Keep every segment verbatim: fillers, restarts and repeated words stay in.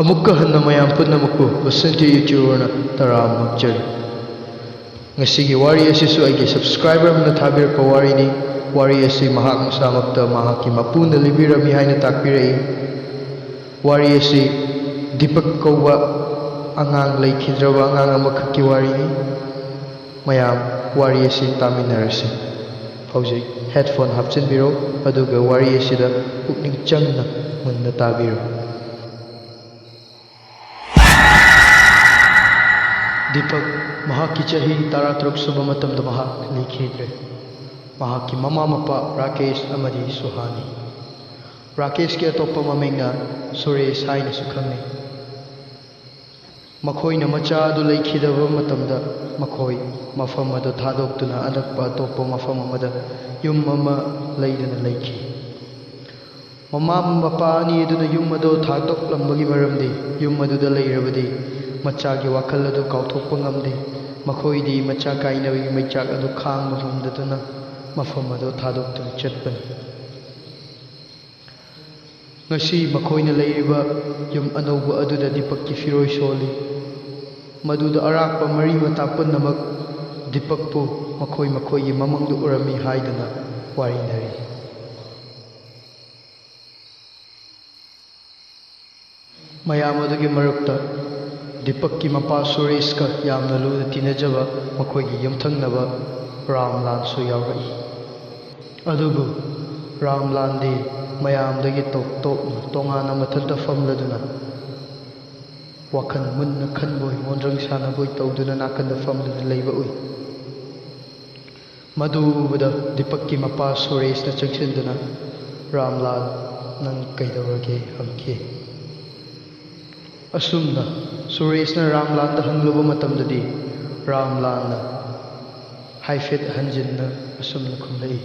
ꯑꯃꯨꯛꯀ ꯍꯟꯅ ꯃꯌꯥꯝ ꯄꯨꯝꯅꯃꯛꯄꯨ ꯕꯁꯟꯇꯤ ꯌꯨꯇ꯭ꯌꯨꯕꯔꯅ ꯇꯔꯥꯝꯅ ꯑꯣꯛꯆꯔꯤ꯫ ꯉꯁꯤꯒꯤ ꯋꯥꯔꯤ ꯑꯁꯤꯁꯨ ꯑꯩꯒꯤ ꯁꯕꯁꯀ꯭ꯔꯥꯏꯕꯔ ꯑꯃꯅ ꯊꯥꯕꯤꯔꯛꯄ ꯋꯥꯔꯤꯅꯤ꯫ ꯋꯥꯔꯤ ꯑꯁꯤ ꯃꯍꯥꯛ ꯃꯁꯥꯃꯛꯇ ꯃꯍꯥꯛꯀꯤ ꯃꯄꯨꯅ ꯂꯤꯕꯤꯔꯝꯃꯤ ꯍꯥꯏꯅ ꯇꯥꯛꯄꯤꯔꯛꯏ꯫ ꯋꯥꯔꯤ ꯑꯁꯤ ꯗꯤꯄꯛ ꯀꯧꯕ ꯑꯉꯥꯡ ꯂꯩꯈꯤꯗ꯭ꯔꯕ ꯑꯉꯥꯡ ꯑꯃꯈꯛꯀꯤ ꯋꯥꯔꯤꯅꯤ꯫ ꯃꯌꯥꯝ ꯋꯥꯔꯤ ꯑꯁꯤ ꯇꯥꯃꯤꯟꯅꯔꯁꯤ꯫ ꯍꯧꯖꯤꯛ ꯍꯦꯗꯐꯣꯟ ꯍꯥꯞꯆꯤꯟꯕꯤꯔꯣ, ꯑꯗꯨꯒ ꯋꯥꯔꯤ ꯑꯁꯤꯗ ꯄꯨꯛꯅꯤꯡ ꯆꯪꯅ ꯃꯨꯟꯅ ꯇꯥꯕꯤꯔꯣ꯫ ꯗꯤꯄꯛ ꯃꯍꯥꯛꯀꯤ ꯆꯍꯤ ꯇꯔꯥꯇꯔꯨꯛ ꯁꯨꯕ ꯃꯇꯝꯗ ꯃꯍꯥꯛ ꯂꯩꯈꯤꯗ꯭ꯔꯦ꯫ ꯃꯍꯥꯛꯀꯤ ꯃꯃꯥ ꯃꯄꯥ ꯔꯥꯀꯦꯁ ꯑꯃꯗꯤ ꯁꯨꯍꯥꯅꯤ꯫ ꯔꯥꯀꯦꯁꯀꯤ ꯑꯇꯣꯞꯄ ꯃꯃꯤꯡꯅ ꯁꯨꯔꯦꯁ ꯍꯥꯏꯅꯁꯨ ꯈꯪꯅꯩ꯫ ꯃꯈꯣꯏꯅ ꯃꯆꯥ ꯑꯗꯨ ꯂꯩꯈꯤꯗꯕ ꯃꯇꯝꯗ ꯃꯈꯣꯏ ꯃꯐꯝ ꯑꯗꯨ ꯊꯥꯗꯣꯛꯇꯨꯅ ꯑꯅꯛꯄ ꯑꯇꯣꯞꯄ ꯃꯐꯝ ꯑꯃꯗ ꯌꯨꯝ ꯑꯃ ꯂꯩꯗꯨꯅ ꯂꯩꯈꯤ꯫ ꯃꯃꯥ ꯃꯄꯥ ꯑꯅꯤ ꯑꯗꯨꯅ ꯌꯨꯝ ꯑꯗꯨ ꯊꯥꯗꯣꯛꯂꯝꯕꯒꯤ ꯃꯔꯝꯗꯤ ꯌꯨꯝ ꯑꯗꯨꯗ ꯂꯩꯔꯕꯗꯤ ꯃꯆꯥꯒꯤ ꯋꯥꯈꯜ ꯑꯗꯨ ꯀꯥꯎꯊꯣꯛꯄ ꯉꯝꯗꯦ꯫ ꯃꯈꯣꯏꯗꯤ ꯃꯆꯥ ꯀꯥꯏꯅꯕꯒꯤ ꯃꯩꯆꯥꯛ ꯑꯗꯨ ꯈꯥꯡꯕ ꯉꯝꯗꯗꯨꯅ ꯃꯐꯝ ꯑꯗꯨ ꯊꯥꯗꯣꯛꯇꯨꯅ ꯆꯠꯄꯅꯤ꯫ ꯉꯁꯤ ꯃꯈꯣꯏꯅ ꯂꯩꯔꯤꯕ ꯌꯨꯝ ꯑꯅꯧꯕ ꯑꯗꯨꯗ ꯗꯤꯄꯛꯀꯤ ꯐꯤꯔꯣꯏ ꯁꯣꯜꯂꯤ꯫ ꯃꯗꯨꯗ ꯑꯔꯥꯛꯄ ꯃꯔꯤ ꯃꯇꯥ ꯄꯨꯝꯅꯃꯛ ꯗꯤꯄꯛꯄꯨ ꯃꯈꯣꯏ ꯃꯈꯣꯏꯒꯤ ꯃꯃꯪꯗ ꯎꯔꯝꯃꯤ ꯍꯥꯏꯗꯨꯅ ꯋꯥꯔꯤꯅꯔꯤ꯫ ꯃꯌꯥꯝ ꯑꯗꯨꯒꯤ ꯃꯔꯛꯇ ꯗꯤꯄꯛꯀꯤ ꯃꯄꯥ ꯁꯨꯔꯦꯁꯀ ꯌꯥꯝꯅ ꯂꯨꯅ ꯇꯤꯟꯅꯖꯕ ꯃꯈꯣꯏꯒꯤ ꯌꯨꯝꯊꯪꯅꯕ ꯔꯥꯝꯂꯥꯜꯁꯨ ꯌꯥꯎꯔꯛꯏ꯫ ꯑꯗꯨꯕꯨ ꯔꯥꯝꯂꯥꯜꯗꯤ ꯃꯌꯥꯝꯗꯒꯤ ꯇꯣꯞ ꯇꯣꯞꯅ ꯇꯣꯉꯥꯟꯅ ꯃꯊꯟꯇ ꯐꯝꯂꯗꯨꯅ ꯋꯥꯈꯜ ꯃꯨꯟꯅ ꯈꯟꯕꯣꯏ ꯃꯣꯟꯗ꯭ꯔꯪ ꯁꯥꯟꯅꯕꯣꯏ ꯇꯧꯗꯨꯅ ꯅꯥꯀꯟꯗ ꯐꯝꯗꯨꯅ ꯂꯩꯕ ꯎꯏ꯫ ꯃꯗꯨ ꯎꯕꯗ ꯗꯤꯄꯛꯀꯤ ꯃꯄꯥ ꯁꯨꯔꯦꯁꯅ ꯆꯪꯁꯤꯟꯗꯨꯅ, "ꯔꯥꯝꯂꯥꯜ, ꯅꯪ ꯀꯩꯗꯧꯔꯒꯦ?" ꯍꯪꯈꯤ꯫ ꯑꯁꯨꯝꯅ ꯁꯨꯔꯦꯁꯅ ꯔꯥꯝꯂꯥꯜꯗ ꯍꯪꯂꯨꯕ ꯃꯇꯝꯗꯗꯤ ꯔꯥꯝꯂꯥꯜꯅ ꯍꯥꯏꯐꯦꯠ ꯍꯟꯖꯤꯟꯅ ꯑꯁꯨꯝꯅ ꯈꯨꯝꯂꯛꯏ,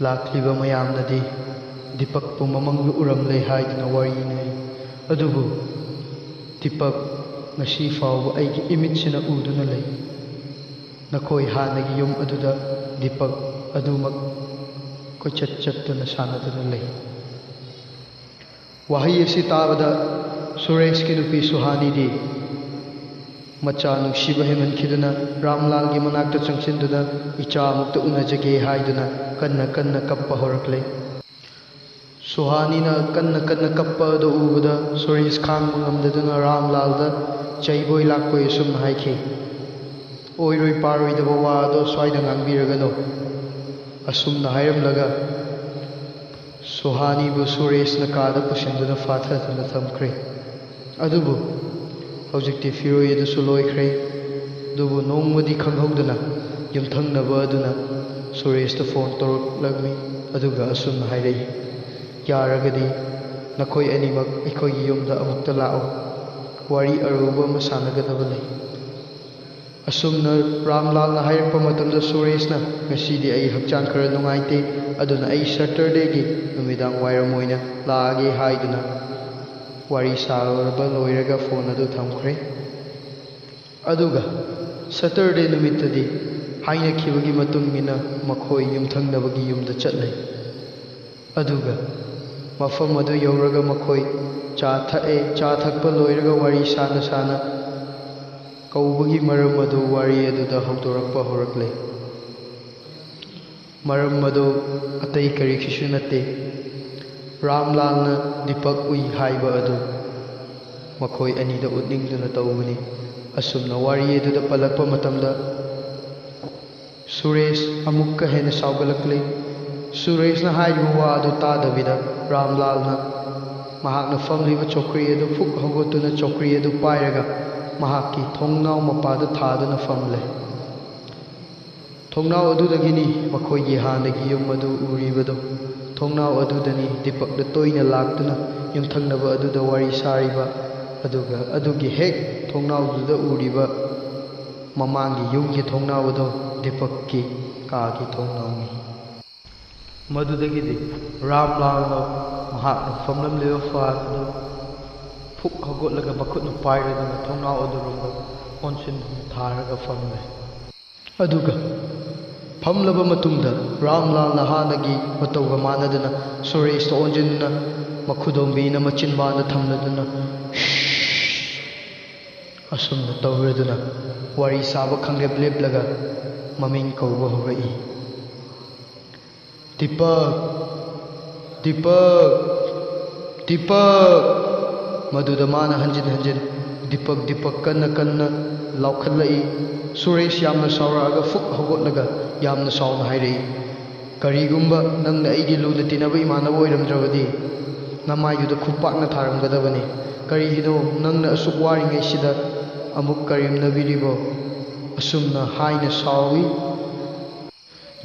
"ꯂꯥꯛꯂꯤꯕ ꯃꯌꯥꯝꯅꯗꯤ ꯗꯤꯄꯛꯄꯨ ꯃꯃꯪꯗ ꯎꯔꯝꯂꯦ ꯍꯥꯏꯗꯨꯅ ꯋꯥꯔꯤꯅꯩ, ꯑꯗꯨꯕꯨ ꯗꯤꯄꯛ ꯉꯁꯤ ꯐꯥꯎꯕ ꯑꯩꯒꯤ ꯏꯃꯤꯠꯁꯤꯅ ꯎꯗꯨꯅ ꯂꯩ꯫ ꯅꯈꯣꯏ ꯍꯥꯟꯅꯒꯤ ꯌꯨꯝ ꯑꯗꯨꯗ ꯗꯤꯄꯛ ꯑꯗꯨꯃꯛ ꯀꯣꯏꯆꯠ ꯆꯠꯇꯨꯅ ꯁꯥꯟꯅꯗꯨꯅ ꯂꯩ"꯫ ꯋꯥꯍꯩ ꯑꯁꯤ ꯇꯥꯕꯗ ꯁꯨꯔꯦꯁꯀꯤ ꯅꯨꯄꯤ ꯁꯨꯍꯥꯅꯤꯗꯤ ꯃꯆꯥ ꯅꯨꯡꯁꯤꯕ ꯍꯦꯟꯃꯟꯈꯤꯗꯨꯅ ꯔꯥꯝꯂꯥꯜꯒꯤ ꯃꯅꯥꯛꯇ ꯆꯪꯁꯤꯟꯗꯨꯅ ꯏꯆꯥ ꯑꯃꯨꯛꯇ ꯎꯅꯖꯒꯦ ꯍꯥꯏꯗꯨꯅ ꯀꯟꯅ ꯀꯟꯅ ꯀꯞꯄ ꯍꯧꯔꯛꯂꯦ꯫ ꯁꯨꯍꯥꯅꯤꯅ ꯀꯟꯅ ꯀꯟꯅ ꯀꯞꯄ ꯑꯗꯨ ꯎꯕꯗ ꯁꯨꯔꯦꯁ ꯈꯥꯡꯕ ꯉꯝꯗꯗꯨꯅ ꯔꯥꯝꯂꯥꯜꯗ ꯆꯩꯕꯣꯏ ꯂꯥꯛꯄꯣꯏ ꯑꯁꯨꯝꯅ ꯍꯥꯏꯈꯤ, "ꯑꯣꯏꯔꯣꯏ ꯄꯥꯔꯣꯏꯗꯕ ꯋꯥ ꯑꯗꯣ ꯁ꯭ꯋꯥꯏꯗ ꯉꯥꯡꯕꯤꯔꯒꯅꯨ"꯫ ꯑꯁꯨꯝꯅ ꯍꯥꯏꯔꯝꯂꯒ ꯁꯨꯍꯥꯅꯤꯕꯨ ꯁꯨꯔꯦꯁꯅ ꯀꯥꯗ ꯄꯨꯁꯤꯟꯗꯨꯅ ꯐꯥꯊꯗꯨꯅ ꯊꯝꯈ꯭ꯔꯦ꯫ ꯑꯗꯨꯕꯨ ꯍꯧꯖꯤꯛꯇꯤ ꯐꯤꯔꯣꯏ ꯑꯗꯨꯁꯨ ꯂꯣꯏꯈ꯭ꯔꯦ꯫ ꯑꯗꯨꯕꯨ ꯅꯣꯡꯃꯗꯤ ꯈꯪꯍꯧꯗꯅ ꯌꯨꯝꯊꯪꯅꯕ ꯑꯗꯨꯅ ꯁꯨꯔꯦꯁꯇ ꯐꯣꯟ ꯇꯧꯔꯛꯂꯝꯃꯤ꯫ ꯑꯗꯨꯒ ꯑꯁꯨꯝꯅ ꯍꯥꯏꯔꯛꯏ, "ꯌꯥꯔꯒꯗꯤ ꯅꯈꯣꯏ ꯑꯅꯤꯃꯛ ꯑꯩꯈꯣꯏꯒꯤ ꯌꯨꯝꯗ ꯑꯃꯨꯛꯇ ꯂꯥꯛꯎ꯫ ꯋꯥꯔꯤ ꯑꯔꯨꯕ ꯑꯃ ꯁꯥꯟꯅꯒꯗꯕ ꯂꯩ"꯫ ꯑꯁꯨꯝꯅ ꯔꯥꯝꯂꯥꯜꯅ ꯍꯥꯏꯔꯛꯄ ꯃꯇꯝꯗ ꯁꯨꯔꯦꯁꯅ, "ꯉꯁꯤꯗꯤ ꯑꯩ ꯍꯛꯆꯥꯡ ꯈꯔ ꯅꯨꯡꯉꯥꯏꯇꯦ, ꯑꯗꯨꯅ ꯑꯩ ꯁꯇꯔꯗꯦꯒꯤ ꯅꯨꯃꯤꯗꯥꯡ ꯋꯥꯏꯔꯝ ꯑꯣꯏꯅ ꯂꯥꯛꯑꯒꯦ" ꯍꯥꯏꯗꯨꯅ ꯋꯥꯔꯤ ꯁꯥꯔꯕ ꯂꯣꯏꯔꯒ ꯐꯣꯟ ꯑꯗꯨ ꯊꯝꯈ꯭ꯔꯦ꯫ ꯑꯗꯨꯒ ꯁꯇꯔꯗꯦ ꯅꯨꯃꯤꯠꯇꯗꯤ ꯍꯥꯏꯅꯈꯤꯕꯒꯤ ꯃꯇꯨꯡ ꯏꯟꯅ ꯃꯈꯣꯏ ꯌꯨꯝꯊꯪꯅꯕꯒꯤ ꯌꯨꯝꯗ ꯆꯠꯂꯦ꯫ ꯑꯗꯨꯒ ꯃꯐꯝ ꯑꯗꯨ ꯌꯧꯔꯒ ꯃꯈꯣꯏ ꯆꯥ ꯊꯛꯑꯦ꯫ ꯆꯥ ꯊꯛꯄ ꯂꯣꯏꯔꯒ ꯋꯥꯔꯤ ꯁꯥꯅ ꯁꯥꯅ ꯀꯧꯕꯒꯤ ꯃꯔꯝ ꯑꯗꯨ ꯋꯥꯔꯤ ꯑꯗꯨꯗ ꯍꯧꯗꯣꯔꯛꯄ ꯍꯧꯔꯛꯂꯦ꯫ ꯃꯔꯝ ꯑꯗꯨ ꯑꯇꯩ ꯀꯔꯤꯒꯤꯁꯨ ꯅꯠꯇꯦ, ꯔꯥꯝꯂꯥꯜꯅ ꯗꯤꯄꯛ ꯎꯏ ꯍꯥꯏꯕ ꯑꯗꯨ ꯃꯈꯣꯏ ꯑꯅꯤꯗ ꯎꯠꯅꯤꯡꯗꯨꯅ ꯇꯧꯕꯅꯤ꯫ ꯑꯁꯨꯝꯅ ꯋꯥꯔꯤ ꯑꯗꯨꯗ ꯄꯜꯂꯛꯄ ꯃꯇꯝꯗ ꯁꯨꯔꯦꯁ ꯑꯃꯨꯛꯀ ꯍꯦꯟꯅ ꯁꯥꯎꯒꯠꯂꯛꯂꯦ꯫ ꯁꯨꯔꯦꯁꯅ ꯍꯥꯏꯔꯤꯕ ꯋꯥ ꯑꯗꯨ ꯇꯥꯗꯕꯤꯗ ꯔꯥꯝꯂꯥꯜꯅ ꯃꯍꯥꯛꯅ ꯐꯝꯂꯤꯕ ꯆꯧꯀ꯭ꯔꯤ ꯑꯗꯨ ꯐꯨꯛ ꯍꯧꯒꯠꯇꯨꯅ ꯆꯧꯀ꯭ꯔꯤ ꯑꯗꯨ ꯄꯥꯏꯔꯒ ꯃꯍꯥꯛꯀꯤ ꯊꯣꯡꯅꯥꯎ ꯃꯄꯥꯗ ꯊꯥꯗꯨꯅ ꯐꯝꯂꯦ꯫ ꯊꯣꯡꯅꯥꯎ ꯑꯗꯨꯗꯒꯤꯅꯤ ꯃꯈꯣꯏꯒꯤ ꯍꯥꯟꯅꯒꯤ ꯌꯨꯝ ꯑꯗꯨ ꯎꯔꯤꯕꯗꯨ꯫ ꯊꯣꯡꯅꯥꯎ ꯑꯗꯨꯗꯅꯤ ꯗꯤꯄꯛꯅ ꯇꯣꯏꯅ ꯂꯥꯛꯇꯨꯅ ꯌꯨꯝꯊꯪꯅꯕ ꯑꯗꯨꯗ ꯋꯥꯔꯤ ꯁꯥꯔꯤꯕ꯫ ꯑꯗꯨꯒ ꯑꯗꯨꯒꯤ ꯍꯦꯛ ꯊꯣꯡꯅꯥꯎꯗꯨꯗ ꯎꯔꯤꯕ ꯃꯃꯥꯡꯒꯤ ꯌꯨꯝꯒꯤ ꯊꯣꯡꯅꯥꯎ ꯑꯗꯨ ꯗꯤꯄꯛꯀꯤ ꯀꯥꯒꯤ ꯊꯣꯡꯅꯥꯎꯅꯤ꯫ ꯃꯗꯨꯗꯒꯤꯗꯤ ꯔꯥꯝꯂꯥꯜꯅ ꯃꯍꯥꯛꯅ ꯐꯝꯂꯝꯂꯤꯕ ꯐꯥꯟ ꯑꯗꯨ ꯐꯨꯛ ꯍꯧꯒꯠꯂꯒ ꯃꯈꯨꯠꯅ ꯄꯥꯏꯔꯗꯨꯅ ꯊꯣꯡꯅꯥꯎ ꯑꯗꯨꯔꯣꯝꯗ ꯑꯣꯟꯁꯤꯟꯗꯨꯅ ꯊꯥꯔꯒ ꯐꯝꯂꯦ꯫ ꯑꯗꯨꯒ ꯐꯝꯂꯕ ꯃꯇꯨꯡꯗ ꯔꯥꯝꯂꯥꯜꯅ ꯍꯥꯟꯅꯒꯤ ꯃꯇꯧꯒ ꯃꯥꯟꯅꯗꯅ ꯁꯨꯔꯦꯁꯇ ꯑꯣꯟꯁꯤꯟꯗꯨꯅ ꯃꯈꯨꯗꯣꯝꯕꯤꯅ ꯃꯆꯤꯟꯕꯥꯟꯗ ꯊꯝꯂꯗꯨꯅ ꯑꯁꯨꯝꯅ ꯇꯧꯔꯗꯨꯅ ꯋꯥꯔꯤ ꯁꯥꯕ ꯈꯪꯂꯦꯞ ꯂꯦꯞꯂꯒ ꯃꯃꯤꯡ ꯀꯧꯕ ꯍꯧꯔꯛꯏ꯫ "ꯗꯤꯄꯛ! ꯗꯤꯄꯛ! ꯗꯤꯄꯛ!" ꯃꯗꯨꯗ ꯃꯥꯅ ꯍꯟꯖꯤꯟ ꯍꯟꯖꯤꯟ "ꯗꯤꯄꯛ, ꯗꯤꯄꯛ" ꯀꯟꯅ ꯀꯟꯅ ꯂꯥꯎꯈꯠꯂꯛꯏ꯫ ꯁꯨꯔꯦꯁ ꯌꯥꯝꯅ ꯁꯥꯎꯔꯛꯑꯒ ꯐꯨꯛ ꯍꯧꯒꯠꯂꯒ ꯌꯥꯝꯅ ꯁꯥꯎꯅ ꯍꯥꯏꯔꯛꯏ, "ꯀꯔꯤꯒꯨꯝꯕ ꯅꯪꯅ ꯑꯩꯒꯤ ꯂꯨꯅ ꯇꯤꯟꯅꯕ ꯏꯃꯥꯟꯅꯕ ꯑꯣꯏꯔꯝꯗ꯭ꯔꯕꯗꯤ ꯅꯃꯥꯏꯗꯨꯗ ꯈꯨꯄꯥꯛꯅ ꯊꯥꯔꯝꯒꯗꯕꯅꯤ꯫ ꯀꯔꯤꯒꯤꯅꯣ ꯅꯪꯅ ꯑꯁꯨꯛ ꯋꯥꯔꯤꯉꯩꯁꯤꯗ ꯑꯃꯨꯛ ꯀꯔꯦꯝꯅꯕꯤꯔꯤꯕꯣ?" ꯑꯁꯨꯝꯅ ꯍꯥꯏꯅ ꯁꯥꯎꯏ꯫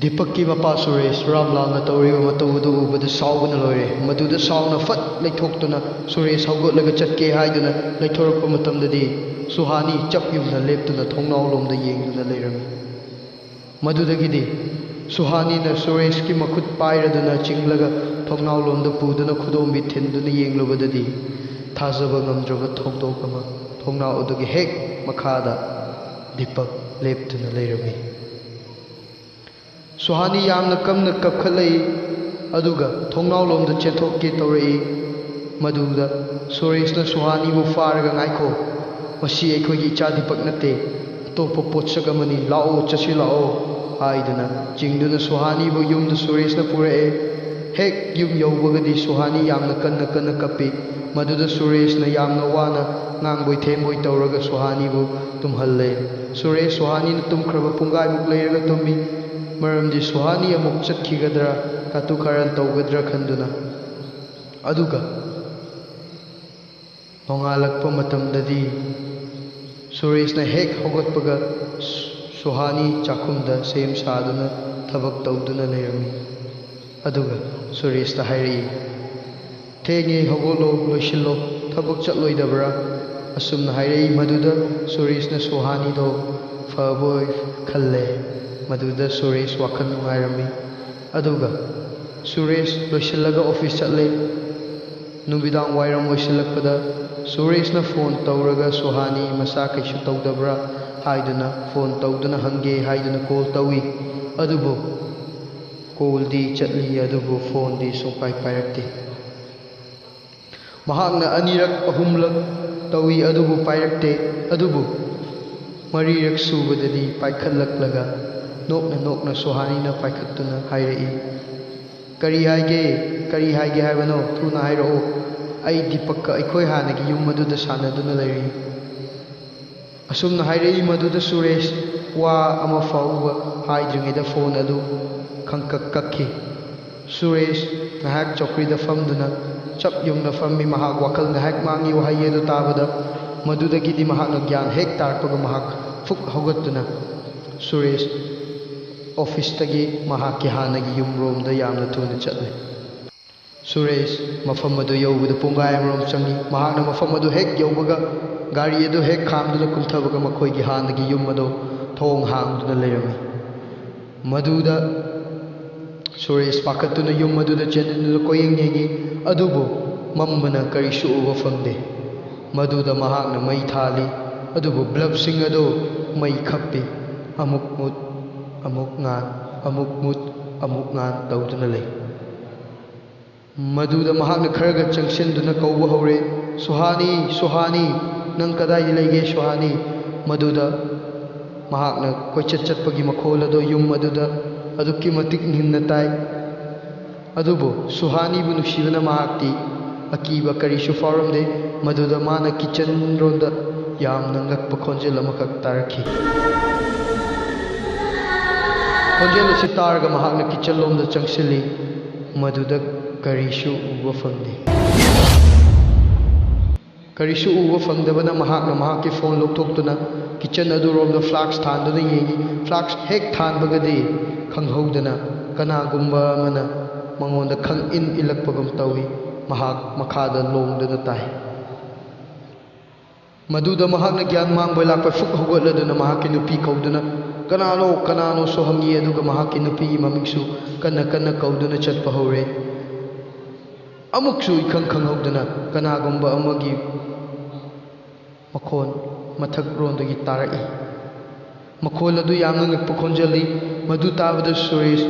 ꯗꯤꯄꯛꯀꯤ ꯃꯄꯥ ꯁꯨꯔꯦꯁ ꯔꯥꯝꯂꯥꯜꯅ ꯇꯧꯔꯤꯕ ꯃꯇꯧ ꯑꯗꯨ ꯎꯕꯗ ꯁꯥꯎꯕꯅ ꯂꯣꯏꯔꯦ꯫ ꯃꯗꯨꯗ ꯁꯥꯎꯅ ꯐꯠ ꯂꯩꯊꯣꯛꯇꯨꯅ ꯁꯨꯔꯦꯁ ꯍꯧꯒꯠꯂꯒ ꯆꯠꯀꯦ ꯍꯥꯏꯗꯨꯅ ꯂꯩꯊꯣꯔꯛꯄ ꯃꯇꯝꯗꯗꯤ ꯁꯨꯍꯥꯅꯤ ꯆꯞ ꯌꯨꯡꯅ ꯂꯦꯞꯇꯨꯅ ꯊꯣꯡꯅꯥꯎꯂꯣꯝꯗ ꯌꯦꯡꯗꯨꯅ ꯂꯩꯔꯝꯃꯤ꯫ ꯃꯗꯨꯗꯒꯤꯗꯤ ꯁꯨꯍꯥꯅꯤꯅ ꯁꯨꯔꯦꯁꯀꯤ ꯃꯈꯨꯠ ꯄꯥꯏꯔꯗꯨꯅ ꯆꯤꯡꯂꯒ ꯊꯣꯡꯅꯥꯎꯂꯣꯝꯗ ꯄꯨꯗꯨꯅ ꯈꯨꯗꯣꯝꯕꯤ ꯊꯤꯟꯗꯨꯅ ꯌꯦꯡꯂꯨꯕꯗꯗꯤ ꯊꯥꯖꯕ ꯉꯝꯗ꯭ꯔꯕ ꯊꯧꯗꯣꯛ ꯑꯃ ꯊꯣꯡꯅꯥꯎ ꯑꯗꯨꯒꯤ ꯍꯦꯛ ꯃꯈꯥꯗ ꯗꯤꯄꯛ ꯂꯦꯞꯇꯨꯅ ꯂꯩꯔꯝꯃꯤ꯫ ꯁꯨꯍꯥꯅꯤ ꯌꯥꯝꯅ ꯀꯟꯅ ꯀꯞꯈꯠꯂꯛꯏ, ꯑꯗꯨꯒ ꯊꯣꯡꯅꯥꯎꯂꯣꯝꯗ ꯆꯦꯟꯊꯣꯛꯀꯦ ꯇꯧꯔꯛꯏ꯫ ꯃꯗꯨꯗ ꯁꯨꯔꯦꯁꯅ ꯁꯨꯍꯥꯅꯤꯕꯨ ꯐꯥꯔꯒ, "ꯉꯥꯏꯈꯣ, ꯃꯁꯤ ꯑꯩꯈꯣꯏꯒꯤ ꯏꯆꯥ ꯗꯤꯄꯛ ꯅꯠꯇꯦ, ꯑꯇꯣꯞꯄ ꯄꯣꯠꯁꯛ ꯑꯃꯅꯤ, ꯂꯥꯛꯑꯣ, ꯆꯠꯁꯤ ꯂꯥꯛꯑꯣ" ꯍꯥꯏꯗꯨꯅ ꯆꯤꯡꯗꯨꯅ ꯁꯨꯍꯥꯅꯤꯕꯨ ꯌꯨꯝꯗ ꯁꯨꯔꯦꯁꯅ ꯄꯨꯔꯛꯑꯦ꯫ ꯍꯦꯛ ꯌꯨꯝ ꯌꯧꯕꯒꯗꯤ ꯁꯨꯍꯥꯅꯤ ꯌꯥꯝꯅ ꯀꯟꯅ ꯀꯟꯅ ꯀꯞꯄꯤ꯫ ꯃꯗꯨꯗ ꯁꯨꯔꯦꯁꯅ ꯌꯥꯝꯅ ꯋꯥꯅ ꯉꯥꯡꯕꯣꯏ ꯊꯦꯝꯕꯣꯏ ꯇꯧꯔꯒ ꯁꯨꯍꯥꯅꯤꯕꯨ ꯇꯨꯝꯍꯜꯂꯦ꯫ ꯁꯨꯔꯦꯁ ꯁꯨꯍꯥꯅꯤꯅ ꯇꯨꯝꯈ꯭ꯔꯕ ꯄꯨꯡꯈꯥꯏꯃꯨꯛ ꯂꯩꯔꯒ ꯇꯨꯝꯃꯤ꯫ ꯃꯔꯝꯗꯤ ꯁꯨꯍꯥꯅꯤ ꯑꯃꯨꯛ ꯆꯠꯈꯤꯒꯗ꯭ꯔꯥ, ꯀꯥꯇꯨ ꯀꯥꯔꯟ ꯇꯧꯒꯗ꯭ꯔꯥ ꯈꯟꯗꯨꯅ꯫ ꯑꯗꯨꯒ ꯅꯣꯡꯉꯥꯜꯂꯛꯄ ꯃꯇꯝꯗꯗꯤ ꯁꯨꯔꯦꯁꯅ ꯍꯦꯛ ꯍꯧꯒꯠꯄꯒ ꯁꯨ-, ꯁꯨꯍꯥꯅꯤ ꯆꯥꯛꯈꯨꯝꯗ ꯁꯦꯝ ꯁꯥꯗꯨꯅ ꯊꯕꯛ ꯇꯧꯗꯨꯅ ꯂꯩꯔꯝꯃꯤ꯫ ꯑꯗꯨꯒ ꯁꯨꯔꯦꯁꯇ ꯍꯥꯏꯔꯛꯏ, "ꯊꯦꯡꯉꯦ, ꯍꯧꯒꯠꯂꯣ, ꯂꯣꯏꯁꯤꯜꯂꯣ, ꯊꯕꯛ ꯆꯠꯂꯣꯏꯗꯕ꯭ꯔꯥ?" ꯑꯁꯨꯝꯅ ꯍꯥꯏꯔꯛꯏ꯫ ꯃꯗꯨꯗ ꯁꯨꯔꯦꯁꯅ ꯁꯨꯍꯥꯅꯤꯗꯣ ꯐꯕꯣꯏ ꯈꯜꯂꯦ꯫ ꯃꯗꯨꯗ ꯁꯨꯔꯦꯁ ꯋꯥꯈꯜ ꯅꯨꯡꯉꯥꯏꯔꯝꯃꯤ꯫ ꯑꯗꯨꯒ ꯁꯨꯔꯦꯁ ꯂꯣꯏꯁꯤꯜꯂꯒ ꯑꯣꯐꯤꯁ ꯆꯠꯂꯦ꯫ ꯅꯨꯃꯤꯗꯥꯡ ꯋꯥꯏꯔꯝ ꯑꯣꯏꯁꯤꯜꯂꯛꯄꯗ ꯁꯨꯔꯦꯁꯅ ꯐꯣꯟ ꯇꯧꯔꯒ ꯁꯨꯍꯥꯅꯤ ꯃꯁꯥ ꯀꯩꯁꯨ ꯇꯧꯗꯕ꯭ꯔꯥ ꯍꯥꯏꯗꯨꯅ ꯐꯣꯟ ꯇꯧꯗꯨꯅ ꯍꯪꯒꯦ ꯍꯥꯏꯗꯨꯅ ꯀꯣꯜ ꯇꯧꯏ꯫ ꯑꯗꯨꯕꯨ ꯀꯣꯜꯗꯤ ꯆꯠꯂꯤ, ꯑꯗꯨꯕꯨ ꯐꯣꯟꯗꯤ ꯁꯨꯡꯄꯥꯏ ꯄꯥꯏꯔꯛꯇꯦ꯫ ꯃꯍꯥꯛꯅ ꯑꯅꯤꯔꯛ ꯑꯍꯨꯝꯂꯛ ꯇꯧꯏ, ꯑꯗꯨꯕꯨ ꯄꯥꯏꯔꯛꯇꯦ꯫ ꯑꯗꯨꯕꯨ ꯃꯔꯤꯔꯛ ꯁꯨꯕꯗꯗꯤ ꯄꯥꯏꯈꯠꯂꯛꯂꯒ ꯅꯣꯛꯅ ꯅꯣꯛꯅ ꯁꯨꯍꯥꯅꯤꯅ ꯄꯥꯏꯈꯠꯇꯨꯅ ꯍꯥꯏꯔꯛꯏ, "ꯀꯔꯤ ꯍꯥꯏꯒꯦ? ꯀꯔꯤ ꯍꯥꯏꯒꯦ ꯍꯥꯏꯕꯅꯣ? ꯊꯨꯅ ꯍꯥꯏꯔꯛꯑꯣ꯫ ꯑꯩ ꯗꯤꯄꯛꯀ ꯑꯩꯈꯣꯏ ꯍꯥꯟꯅꯒꯤ ꯌꯨꯝ ꯑꯗꯨꯗ ꯁꯥꯟꯅꯗꯨꯅ ꯂꯩꯔꯤ"꯫ ꯑꯁꯨꯝꯅ ꯍꯥꯏꯔꯛꯏ ꯃꯗꯨꯗ ꯁꯨꯔꯦꯁ ꯋꯥ ꯑꯃ ꯐꯥꯎꯕ ꯍꯥꯏꯗ꯭ꯔꯤꯉꯩꯗ ꯐꯣꯟ ꯑꯗꯨ ꯈꯪꯀꯛ ꯀꯛꯈꯤ꯫ ꯁꯨꯔꯦꯁ ꯉꯥꯏꯍꯥꯛ ꯆꯧꯀ꯭ꯔꯤꯗ ꯐꯝꯗꯨꯅ ꯆꯞ ꯌꯨꯡꯅ ꯐꯝꯃꯤ꯫ ꯃꯍꯥꯛ ꯋꯥꯈꯜ ꯉꯥꯏꯍꯥꯛ ꯃꯥꯡꯏ꯫ ꯋꯥꯍꯩ ꯑꯗꯨ ꯇꯥꯕꯗ ꯃꯗꯨꯗꯒꯤꯗꯤ ꯃꯍꯥꯛꯅ ꯒ꯭ꯌꯥꯟ ꯍꯦꯛ ꯇꯥꯔꯛꯄꯒ ꯃꯍꯥꯛ ꯐꯨꯛ ꯍꯧꯒꯠꯇꯨꯅ ꯁꯨꯔꯦꯁ ꯑꯣꯐꯤꯁꯇꯒꯤ ꯃꯍꯥꯛꯀꯤ ꯍꯥꯟꯅꯒꯤ ꯌꯨꯝꯔꯣꯝꯗ ꯌꯥꯝꯅ ꯊꯨꯅ ꯆꯠꯂꯤ꯫ ꯁꯨꯔꯦꯁ ꯃꯐꯝ ꯑꯗꯨ ꯌꯧꯕꯗ ꯄꯨꯡꯈꯥꯏ ꯑꯃꯔꯣꯝ ꯆꯪꯏ꯫ ꯃꯍꯥꯛꯅ ꯃꯐꯝ ꯑꯗꯨ ꯍꯦꯛ ꯌꯧꯕꯒ ꯒꯥꯔꯤ ꯑꯗꯨ ꯍꯦꯛ ꯈꯥꯝꯗꯨꯅ ꯀꯨꯝꯊꯕꯒ ꯃꯈꯣꯏꯒꯤ ꯍꯥꯟꯅꯒꯤ ꯌꯨꯝ ꯑꯗꯨ ꯊꯣꯡ ꯍꯥꯡꯗꯨꯅ ꯂꯩꯔꯝꯃꯤ꯫ ꯃꯗꯨꯗ ꯁꯨꯔꯦꯁ ꯄꯥꯈꯠꯇꯨꯅ ꯌꯨꯝ ꯑꯗꯨꯗ ꯆꯦꯟꯗꯨꯅ ꯀꯣꯏꯌꯦꯡ ꯌꯦꯡꯏ, ꯑꯗꯨꯕꯨ ꯃꯝꯕꯅ ꯀꯔꯤꯁꯨ ꯎꯕ ꯐꯪꯗꯦ꯫ ꯃꯗꯨꯗ ꯃꯍꯥꯛꯅ ꯃꯩ ꯊꯥꯜꯂꯤ, ꯑꯗꯨꯕꯨ ꯕ꯭ꯂꯕꯁꯤꯡ ꯑꯗꯨ ꯃꯩ ꯈꯞꯄꯤ꯫ ꯑꯃꯨꯛ ꯃꯨꯠ, ꯑꯃꯨꯛ ꯉꯥꯟ, ꯑꯃꯨꯛ ꯃꯨꯠ, ꯑꯃꯨꯛ ꯉꯥꯟ ꯇꯧꯗꯨꯅ ꯂꯩ꯫ ꯃꯗꯨꯗ ꯃꯍꯥꯛꯅ ꯈꯔꯒ ꯆꯪꯁꯤꯟꯗꯨꯅ ꯀꯧꯕ ꯍꯧꯔꯦ, "ꯁꯨꯍꯥꯅꯤ, ꯁꯨꯍꯥꯅꯤ, ꯅꯪ ꯀꯗꯥꯏꯗ ꯂꯩꯒꯦ, ꯁꯨꯍꯥꯅꯤ?" ꯃꯗꯨꯗ ꯃꯍꯥꯛꯅ ꯀꯣꯏꯆꯠ ꯆꯠꯄꯒꯤ ꯃꯈꯣꯜ ꯑꯗꯨ ꯌꯨꯝ ꯑꯗꯨꯗ ꯑꯗꯨꯛꯀꯤ ꯃꯇꯤꯛ ꯅꯤꯝꯅ ꯇꯥꯏ꯫ ꯑꯗꯨꯕꯨ ꯁꯨꯍꯥꯅꯤꯕꯨ ꯅꯨꯡꯁꯤꯕꯅ ꯃꯍꯥꯛꯇꯤ ꯑꯀꯤꯕ ꯀꯔꯤꯁꯨ ꯐꯥꯎꯔꯝꯗꯦ꯫ ꯃꯗꯨꯗ ꯃꯥꯅ ꯀꯤꯆꯟ ꯔꯣꯝꯗ ꯌꯥꯝꯅ ꯉꯛꯄ ꯈꯣꯟꯖꯦꯜ ꯑꯃꯈꯛ ꯇꯥꯔꯛꯈꯤ꯫ ꯈꯣꯟꯖꯦꯜ ꯑꯁꯤ ꯇꯥꯔꯒ ꯃꯍꯥꯛꯅ ꯀꯤꯆꯟ ꯂꯣꯝꯗ ꯆꯪꯁꯤꯜꯂꯤ꯫ ꯃꯗꯨꯗ ꯀꯔꯤꯁꯨ ꯎꯕ ꯐꯪꯗꯦ꯫ ꯀꯔꯤꯁꯨ ꯎꯕ ꯐꯪꯗꯕꯅ ꯃꯍꯥꯛꯅ ꯃꯍꯥꯛꯀꯤ ꯐꯣꯟ ꯂꯧꯊꯣꯛꯇꯨꯅ ꯀꯤꯆꯟ ꯑꯗꯨꯔꯣꯝꯗ ꯐ꯭ꯂꯥꯛꯁ ꯊꯥꯟꯗꯨꯅ ꯌꯦꯡꯏ꯫ ꯐ꯭ꯂꯥꯛꯁ ꯍꯦꯛ ꯊꯥꯟꯕꯒꯗꯤ ꯈꯪꯍꯧꯗꯅ ꯀꯅꯥꯒꯨꯝꯕ ꯑꯃꯅ ꯃꯉꯣꯟꯗ ꯈꯪ ꯏꯟ ꯏꯜꯂꯛꯄꯒꯨꯝ ꯇꯧꯏ꯫ ꯃꯍꯥꯛ ꯃꯈꯥꯗ ꯂꯣꯡꯗꯨꯅ ꯇꯥꯏ꯫ ꯃꯗꯨꯗ ꯃꯍꯥꯛꯅ ꯒ꯭ꯌꯥꯟ ꯃꯥꯡꯕ ꯂꯥꯛꯄ ꯐꯨꯛ ꯍꯧꯒꯠꯂꯗꯨꯅ ꯃꯍꯥꯛꯀꯤ ꯅꯨꯄꯤ ꯀꯧꯗꯨꯅ, "ꯀꯅꯥꯅꯣ? ꯀꯅꯥꯅꯣ?" ꯁꯨ ꯍꯪꯉꯤ, ꯑꯗꯨꯒ ꯃꯍꯥꯛꯀꯤ ꯅꯨꯄꯤꯒꯤ ꯃꯃꯤꯡꯁꯨ ꯀꯟꯅ ꯀꯟꯅ ꯀꯧꯗꯨꯅ ꯆꯠꯄ ꯍꯧꯔꯦ꯫ ꯑꯃꯨꯛꯁꯨ ꯏꯈꯪ ꯈꯪꯍꯧꯗꯅ ꯀꯅꯥꯒꯨꯝꯕ ꯑꯃꯒꯤ ꯃꯈꯣꯟ ꯃꯊꯛꯔꯣꯝꯗꯒꯤ ꯇꯥꯔꯛꯏ꯫ ꯃꯈꯣꯜ ꯑꯗꯨ ꯌꯥꯝꯅ ꯉꯛꯄ ꯈꯣꯟꯖꯦꯜꯅꯤ꯫ ꯃꯗꯨ ꯇꯥꯕꯗ ꯁꯨꯔꯦꯁ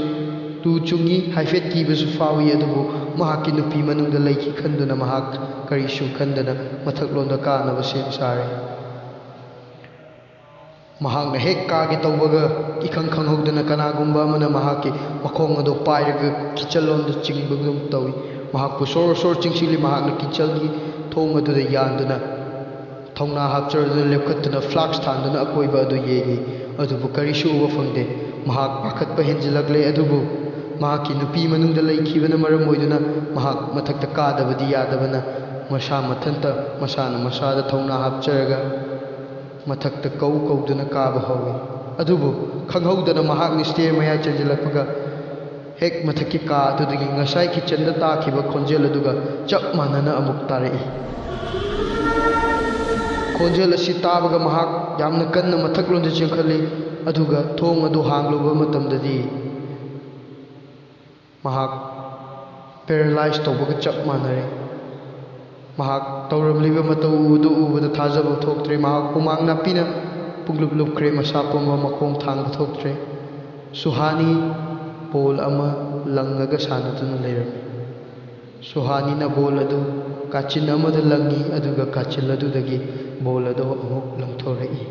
ꯇꯨ ꯆꯨꯡꯏ, ꯍꯥꯏꯐꯦꯠ ꯀꯤꯕꯁꯨ ꯐꯥꯎꯏ, ꯑꯗꯨꯕꯨ ꯃꯍꯥꯛꯀꯤ ꯅꯨꯄꯤ ꯃꯅꯨꯡꯗ ꯂꯩꯈꯤ ꯈꯟꯗꯨꯅ ꯃꯍꯥꯛ ꯀꯔꯤꯁꯨ ꯈꯟꯗꯅ ꯃꯊꯛꯂꯣꯝꯗ ꯀꯥꯅꯕ ꯁꯦꯝ ꯁꯥꯔꯦ꯫ ꯃꯍꯥꯛꯅ ꯍꯦꯛ ꯀꯥꯒꯦ ꯇꯧꯕꯒ, ꯏꯈꯪ ꯈꯪꯍꯧꯗꯅ ꯀꯅꯥꯒꯨꯝꯕ ꯑꯃꯅ ꯃꯍꯥꯛꯀꯤ ꯃꯈꯣꯡ ꯑꯗꯨ ꯄꯥꯏꯔꯒ ꯀꯤꯆꯟꯂꯣꯝꯗ ꯆꯤꯡꯕꯒꯨꯝ ꯇꯧꯏ꯫ ꯃꯍꯥꯛꯄꯨ ꯁꯣꯔ ꯁꯣꯔ ꯆꯤꯡꯁꯤꯜꯂꯤ꯫ ꯃꯍꯥꯛꯅ ꯀꯤꯆꯟꯒꯤ ꯊꯣꯡ ꯑꯗꯨꯗ ꯌꯥꯟꯗꯨꯅ ꯊꯧꯅꯥ ꯍꯥꯞꯆꯔꯗꯨꯅ ꯂꯦꯞꯈꯠꯇꯨꯅ ꯐ꯭ꯂꯥꯛꯁ ꯊꯥꯟꯗꯨꯅ ꯑꯀꯣꯏꯕ ꯑꯗꯨ ꯌꯦꯡꯏ, ꯑꯗꯨꯕꯨ ꯀꯔꯤꯁꯨ ꯎꯕ ꯐꯪꯗꯦ꯫ ꯃꯍꯥꯛ ꯄꯥꯈꯠꯄ ꯍꯦꯟꯖꯤꯜꯂꯛꯂꯦ, ꯑꯗꯨꯕꯨ ꯃꯍꯥꯛꯀꯤ ꯅꯨꯄꯤ ꯃꯅꯨꯡꯗ ꯂꯩꯈꯤꯕꯅ ꯃꯔꯝ ꯑꯣꯏꯗꯨꯅ ꯃꯍꯥꯛ ꯃꯊꯛꯇ ꯀꯥꯗꯕꯗꯤ ꯌꯥꯗꯕꯅ, ꯃꯁꯥ ꯃꯊꯟꯇ ꯃꯁꯥꯅ ꯃꯁꯥꯗ ꯊꯧꯅꯥ ꯍꯥꯞꯆꯔꯒ ꯃꯊꯛꯇ ꯀꯧ ꯀꯧꯗꯨꯅ ꯀꯥꯕ ꯍꯧꯏ꯫ ꯑꯗꯨꯕꯨ ꯈꯪꯍꯧꯗꯅ ꯃꯍꯥꯛꯅ ꯁ꯭ꯇꯦꯌꯔ ꯃꯌꯥ ꯆꯦꯟꯖꯤꯜꯂꯛꯄꯒ, ꯍꯦꯛ ꯃꯊꯛꯀꯤ ꯀꯥ ꯑꯗꯨꯗꯒꯤ ꯉꯁꯥꯏ ꯀꯤꯆꯟꯗ ꯇꯥꯈꯤꯕ ꯈꯣꯟꯖꯦꯜ ꯑꯗꯨꯒ ꯆꯞ ꯃꯥꯟꯅꯅ ꯑꯃꯨꯛ ꯇꯥꯔꯛꯏ꯫ ꯈꯣꯟꯖꯦꯜ ꯑꯁꯤ ꯇꯥꯕꯒ ꯃꯍꯥꯛ ꯌꯥꯝꯅ ꯀꯟꯅ ꯃꯊꯛꯂꯣꯝꯗ ꯆꯦꯟꯈꯠꯂꯤ, ꯑꯗꯨꯒ ꯊꯣꯡ ꯑꯗꯨ ꯍꯥꯡꯂꯨꯕ ꯃꯇꯝꯗꯗꯤ ꯃꯍꯥꯛ ꯄꯦꯔꯥꯂꯥꯏꯁ ꯇꯧꯕꯒ ꯆꯞ ꯃꯥꯟꯅꯔꯦ꯫ ꯃꯍꯥꯛ ꯇꯧꯔꯝꯂꯤꯕ ꯃꯇꯧ ꯑꯗꯨ ꯎꯕꯗ ꯊꯥꯖꯕ ꯊꯣꯛꯇ꯭ꯔꯦ꯫ ꯃꯍꯥꯛ ꯍꯨꯃꯥꯡ ꯅꯥꯞꯄꯤꯅ ꯄꯨꯡꯂꯨꯞ ꯂꯨꯞꯈ꯭ꯔꯦ, ꯃꯁꯥ ꯄꯨꯝꯕ ꯃꯈꯣꯡ ꯊꯥꯡꯕ ꯊꯣꯛꯇ꯭ꯔꯦ꯫ ꯁꯨꯍꯥꯅꯤ ꯕꯣꯜ ꯑꯃ ꯂꯪꯉꯒ ꯁꯥꯟꯅꯗꯨꯅ ꯂꯩꯔꯝꯃꯤ꯫ ꯁꯨꯍꯥꯅꯤꯅ ꯕꯣꯜ ꯑꯗꯨ ꯀꯥꯆꯤꯟ ꯑꯃꯗ ꯂꯪꯉꯤ, ꯑꯗꯨꯒ ꯀꯥꯆꯤꯟ ꯑꯗꯨꯗꯒꯤ ꯕꯣꯜ ꯑꯗꯨ ꯑꯃꯨꯛ ꯂꯪꯊꯣꯔꯛꯏ꯫